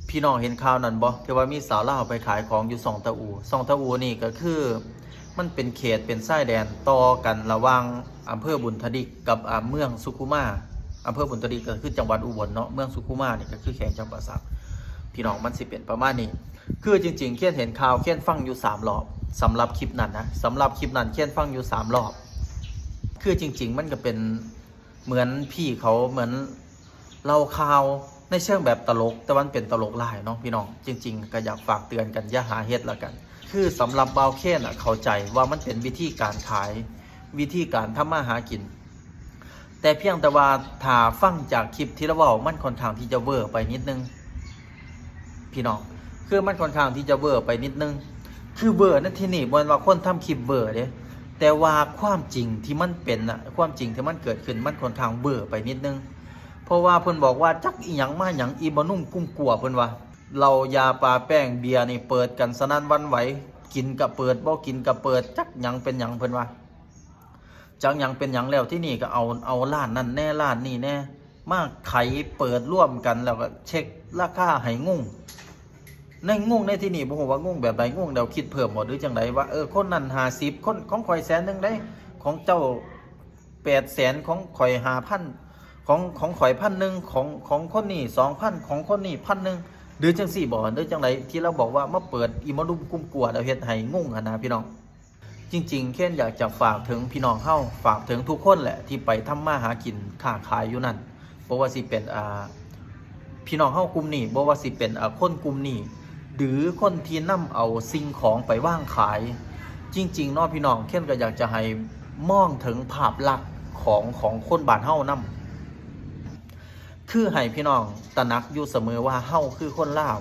ພີ່ນ້ອງເຫັນຂ່າວນັ້ນບໍ່ ທີ່ວ່າມີສາວລາວໄປຂາຍຂອງຢູ່ຊ່ອງຕາອູ? ຊ່ອງຕາອູນີ້ກໍຄື ມັນເປັນເຂດ ເປັນຊາຍແດນຕໍ່ກັນລະຫວ່າງອຳເພີບຸນທະດິກກັບ ອາ ເມືອງສຸຂຸມາ. ອຳເພີບຸນທະດິກກໍຄືຈັງຫວັດອຸບົນເນາະ, ເມືອງສຸຂຸມານີ້ກໍຄືແຂວງຈຳປາສັກ. ພີ່ນ້ອງ, ມັນຊິເປັນປະມານນີ້. ຄືຈິງໆ ຄຽນເຫັນຂ່າວ, ຄຽນຟັງຢູ່ສາມລອບ ສຳລັບຄລິບນັ້ນນະ, ສຳລັບຄລິບນັ້ນ ຄຽນຟັງຢູ່ສາມລອບ. ຄືຈິງໆ ມັນກໍເປັນ ເໝືອນພີ່ເຂົາ ເໝືອນເລົ່າຂ່າວໃນເຊີງແບບຕະຫຼົກ, ແຕ່ວ່າມັນເປັນຕະຫຼົກຫຼາຍເນາະພີ່ນ້ອງ. ຈິງໆ ກໍຢາກຝາກເຕືອນກັນ, ຢ່າຫາເຮັດລະກັນ. ຄືສຳລັບບ່າວເຄນນະ ເຂົ້າໃຈວ່າມັນເປັນວິທີການຂາຍ, ວິທີການທຳມາຫາກິນ, ແຕ່ພຽງແຕ່ວ່າຖ້າຟັງຈາກຄລິບທີ່ລາວເວົ້າ, ມັນຂ້ອນຂ້າງທີ່ຈະເວີໄປນິດໜຶ່ງ ພີ່ນ້ອງ. ຄືມັນຂ້ອນຂ້າງທີ່ຈະເວີໄປນິດໜຶ່ງ. ຄືເວີໃນທີ່ນີ້ ບໍ່ແມ່ນວ່າຄົນທຳຄລິບເວີເດ້, ແຕ່ວ່າຄວາມຈິງທີ່ມັນເປັນນະ, ຄວາມຈິງທີ່ມັນເກີດຂຶ້ນ ມັນຂ້ອນຂ້າງເວີໄປນິດໜຶ່ງ. ເພາະວ່າເພິ່ນບອກວ່າ ຈັກອີ່ຫຍັງມາຫຍັງ ອີ່ບໍ່ນຸ່ງກຸ້ມກົວ, ເພິ່ນວ່າ ເຫຼົ້າ ຢາ ປາ ແປ້ງ ເບຍນີ້ ເປີດກັນສະນັ້ນຫວັ່ນໄຫວ, ກິນກະເປີດ ບໍ່ກິນກະເປີດ, ຈັກຫຍັງເປັນຫຍັງ, ເພິ່ນວ່າ ຈັກຫຍັງເປັນຫຍັງ. ແລ້ວທີ່ນີ້ກໍເອົາ ເອົາຮ້ານນັ້ນແດ່ ຮ້ານນີ້ແດ່ ມາໄຂເປີດລວມກັນ ແລ້ວກໍເຊັກລາຄາໃຫ້ງົງ. ໃນງົງໃນທີ່ນີ້ ບໍ່ຮູ້ວ່າງົງແບບໃດ, ງົງແລ້ວຄິດເພີ່ມບໍ່ ຫຼື ຈັ່ງໃດ ວ່າ ເອີ ຄົນນັ້ນຫ້າສິບ, ຄົນ ຂອງຂ້ອຍແສນໜຶ່ງເດ້, ຂອງເຈົ້າແປດແສນ, ຂອງຂ້ອຍຫ້າພັນ, ຂອງ ຂອງຂ້ອຍພັນໜຶ່ງ, ຂອງ ຂອງຄົນນີ້ສອງພັນ, ຂອງຄົນນີ້ພັນໜຶ່ງ ຫຼື ຈັ່ງຊີ້ບໍ່ ຫຼື ຈັ່ງໃດ ທີ່ລາວບອກວ່າມາເປີດອີ່ມາລຸມກຸ້ມກົວ ແລ້ວເຮັດໃຫ້ງົງຫັ້ນນະ ພີ່ນ້ອງ. ຈິງໆ ເຄນຢາກຈະຝາກເຖິງພີ່ນ້ອງເຮົາ, ຝາກເຖິງທຸກຄົນແຫຼະ ທີ່ໄປທຳມາຫາກິນຄ້າຂາຍຢູ່ນັ້ນ, ບໍ່ວ່າຊິເປັນ ອ່າ ພີ່ນ້ອງເຮົາກຸ່ມນີ້, ບໍ່ວ່າຊິເປັນ ອ່າ ຄົນກຸ່ມນີ້ ຫຼື ຄົນທີ່ນຳເອົາສິ່ງຂອງໄປວາງຂາຍ. ຈິງໆ ເນາະ ພີ່ນ້ອງ, ເຄນກໍຢາກຈະໃຫ້ມອງເຖິງພາບລັກຂອງ ຂອງຄົນບ້ານເຮົານຳ. ຄືໃຫ້ພີ່ນ້ອງຕະໜັກຢູ່ສະເໝີວ່າເຮົາຄືຄົນລາວ,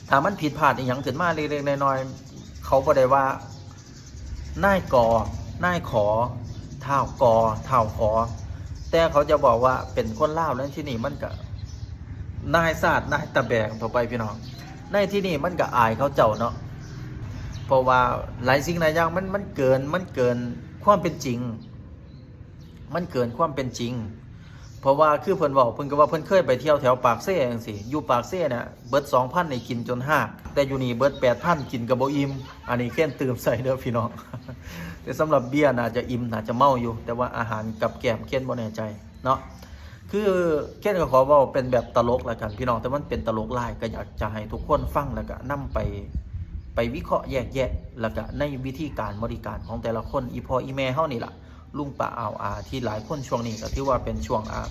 ຖ້າມັນຜິດພາດອີ່ຫຍັງຂຶ້ນມາເລັກໆນ້ອຍໆ, ເຂົາບໍ່ໄດ້ວ່ານາຍ ກ, ນາຍ ຂ, ທ້າວ ກ, ທ້າວ ຂ, ແຕ່ເຂົາຈະບອກວ່າເປັນຄົນລາວ. ໃນທີ່ນີ້ມັນກະນາຍຊາດ ນາຍຕະແບງເຂົ້າໄປ ພີ່ນ້ອງ, ໃນທີ່ນີ້ມັນກະອາຍເຂົາເຈົ້າເນາະ, ເພາະວ່າຫຼາຍສິ່ງຫຼາຍຢ່າງມັນ ມັນເກີນ ມັນເກີນຄວາມເປັນຈິງ. ມັນເກີນຄວາມເປັນຈິງ. ເພາະວ່າຄືເພິ່ນເວົ້າ, ເພິ່ນກໍວ່າເພິ່ນເຄີຍໄປທ່ຽວແຖວປາກເຊຈັ່ງຊີ້, ຢູ່ປາກເຊນະ ເບິດສອງພັນນີ້ກິນຈົນຮາກ, ແຕ່ຢູ່ນີ້ເບິດແປດພັນ ກິນກໍບໍ່ອີ່ມ. ອັນນີ້ເຄນຕື່ມໃສ່ເດີພີ່ນ້ອງ. ແຕ່ສຳລັບເບຍໜ້າຈະອີ່ມ, ໜ້າຈະເມົາຢູ່, ແຕ່ວ່າອາຫານກັບແກ້ມເຄນບໍ່ແນ່ໃຈເນາະ. ຄືເຄນກໍຂໍເວົ້າເປັນແບບຕະຫຼົກລະກັນພີ່ນ້ອງ, ແຕ່ມັນເປັນຕະຫຼົກຫຼາຍ, ກໍຢາກຈະໃຫ້ທຸກຄົນຟັງ ແລ້ວກໍນຳໄປ ໄປວິເຄາະແຍກແຍະ, ແລ້ວກໍໃນວິທີການບໍລິການຂອງແຕ່ລະຄົນ, ອີ່ພໍ່ອີ່ແມ່ເຮົານີ້ລະ ລຸງປ້າອາວອາ ທີ່ຫຼາຍຄົນຊ່ວງນີ້ກໍຖືວ່າເປັນຊ່ວງ ອາ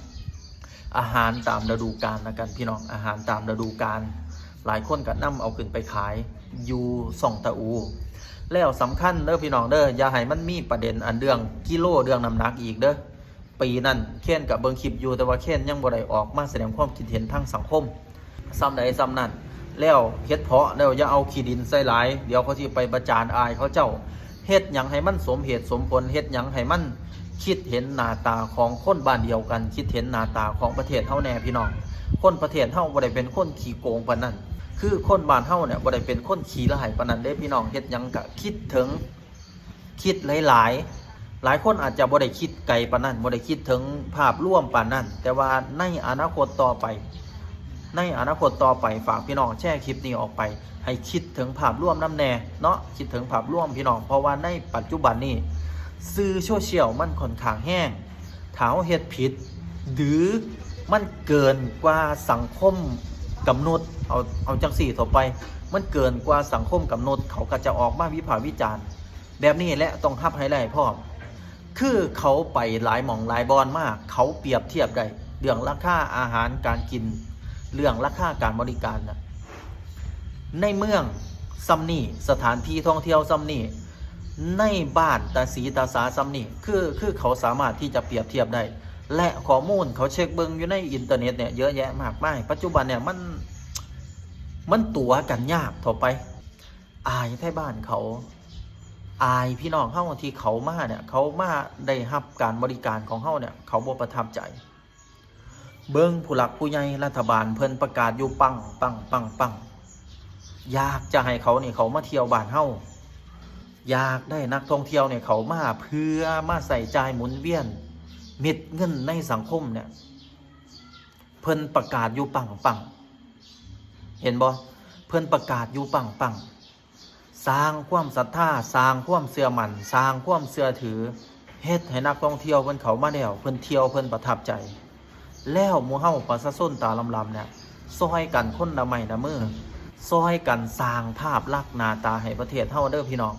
ອາຫານຕາມລະດູການລະກັນພີ່ນ້ອງ, ອາຫານຕາມລະດູການ. ຫຼາຍຄົນກໍນຳເອົາຂຶ້ນໄປຂາຍຢູ່ຊ່ອງຕາອູ. ແລ້ວສຳຄັນເດີພີ່ນ້ອງເດີ, ຢ່າໃຫ້ມັນມີປະເດັນອັນເລື່ອງກິໂລ ເລື່ອງນ້ຳໜັກອີກເດີ. ປີນັ້ນເຄນກໍເບິ່ງຄລິບຢູ່, ແຕ່ວ່າເຄນຍັງບໍ່ໄດ້ອອກມາສະແດງຄວາມຄິດເຫັນທາງສັງຄົມ. ສ່ຳໃດສ່ຳນັ້ນ. ແລ້ວເຮັດເພາະແລ້ວຢ່າເອົາຂີ້ດິນໃສ່ຫຼາຍ, ດຽວເຂົາຊິໄປປະຈານອາຍເຂົາເຈົ້າ. ເຮັດຫຍັງໃຫ້ມັນສົມເຫດສົມຜົນ, ເຮັດຫຍັງໃຫ້ມັນຄິດເຫັນໜ້າຕາຂອງຄົນບ້ານດຽວກັນ, ຄິດເຫັນໜ້າຕາຂອງປະເທດເຮົາແດ່ພີ່ນ້ອງ. ຄົນປະເທດເຮົາບໍ່ໄດ້ເປັນຄົນຂີ້ໂກງປານນັ້ນ, ຄືຄົນບ້ານເຮົານີ້ບໍ່ໄດ້ເປັນຄົນຂີ້ຮ້າຍປານນັ້ນເດ້ພີ່ນ້ອງ. ເຮັດຫຍັງກະຄິດເຖິງ ຄິດຫຼາຍໆ. ຫຼາຍຄົນອາດຈະບໍ່ໄດ້ຄິດໄກປານນັ້ນ, ບໍ່ໄດ້ຄິດເຖິງພາບລວມປານນັ້ນ, ແຕ່ວ່າໃນອະນາຄົດຕໍ່ໄປ, ໃນອະນາຄົດຕໍ່ໄປ, ຝາກພີ່ນ້ອງແຊຄລິບນີ້ອອກໄປ, ໃຫ້ຄິດເຖິງພາບລວມນຳແດ່ເນາະ, ຄິດເຖິງພາບລວມພີ່ນ້ອງ. ເພາະວ່າໃນປັດຈຸບັນນີ້ ສື່ໂຊຊຽວມັນຂ້ອນຂ້າງແຮງ. ຖ້າເຮົາເຮັດຜິດ ຫຼື ມັນເກີນກວ່າສັງຄົມກຳນົດ, ເອົາ ເອົາຈັ່ງຊີ້ເຖາະໄປ, ມັນເກີນກວ່າສັງຄົມກຳນົດ, ເຂົາກໍຈະອອກມາວິພາກວິຈານແບບນີ້ແຫຼະ, ຕ້ອງຮັບໃຫ້ໄດ້ພ້ອມ. ຄືເຂົາໄປຫຼາຍໝ່ອງຫຼາຍບ່ອນມາ, ເຂົາປຽບທຽບໄດ້ເລື່ອງລາຄາອາຫານການກິນ, ເລື່ອງລາຄາການບໍລິການນະ. ໃນເມືອງສ່ຳນີ້, ສະຖານທີ່ທ່ອງທ່ຽວສ່ຳນີ້, ໃນບ້ານຕາສີຕາສາສ່ຳນີ້, ຄື ຄືເຂົາສາມາດທີ່ຈະປຽບທຽບໄດ້ ແລະ ຂໍ້ມູນເຂົາເຊັກເບິ່ງຢູ່ໃນອິນເຕີເນັດເນຍເຍອະແຍະມາກມາຍ. ປັດຈຸບັນເນຍມັນ ມັນຕົວະກັນຍາກເທົ່າໄປ. ອາຍໄທບ້ານເຂົາ, ອາຍພີ່ນ້ອງເຮົາທີ່ເຂົາມາເນຍ, ເຂົາມາໄດ້ຮັບການບໍລິການຂອງເຮົາເນຍ, ເຂົາບໍ່ປະທັບໃຈ. ເບິ່ງຜູ້ຫຼັກຜູ້ໃຫຍ່ລັດຖະບານເພິ່ນປະກາດຢູ່ປັງໆໆໆ ຢາກຈະໃຫ້ເຂົານີ້ເຂົ້າມາທ່ຽວບ້ານເຮົາ, ຢາກໄດ້ນັກທ່ອງທ່ຽວນີ້ເຂົ້າມາເພື່ອມາໃຊ້ຈ່າຍໝູນວຽນເມັດເງິນໃນສັງຄົມເນຍ. ເພິ່ນປະກາດຢູ່ປັງໆ. ເຫັນບໍ່? ເພິ່ນປະກາດຢູ່ປັງໆ ສ້າງຄວາມສັດທາ, ສ້າງຄວາມເຊື່ອໝັ້ນ, ສ້າງຄວາມເຊື່ອຖື, ເຮັດໃຫ້ນັກທ່ອງທ່ຽວເພິ່ນເຂົ້າມາແລ້ວ ເພິ່ນທ່ຽວ ເພິ່ນປະທັບໃຈ. ແລ້ວໝູ່ເຮົາປະຊາຊົນຕາດຳໆ ນີ້ ຊ່ອຍກັນຄົນລະໄມ້ລະມື, ຊ່ອຍກັນສ້າງພາບລັກໜ້າຕາໃຫ້ປະເທດເຮົາເດີພີ່ນ້ອງ.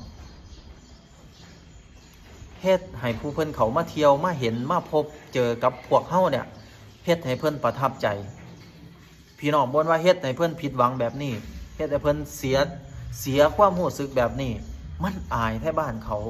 ເຮັດໃຫ້ຜູ້ເພິ່ນເຂົ້າມາທ່ຽວ ມາເຫັນ ມາພົບເຈີກັບພວກເຮົານີ້ ເຮັດໃຫ້ເພິ່ນປະທັບໃຈ. ພີ່ນ້ອງ ບໍ່ວ່າເຮັດໃຫ້ເພິ່ນຜິດຫວັງແບບນີ້, ເຮັດໃຫ້ເພິ່ນເສຍ ເສຍຄວາມຮູ້ສຶກແບບນີ້, ມັນອາຍແທ້ບ້ານເຂົາ.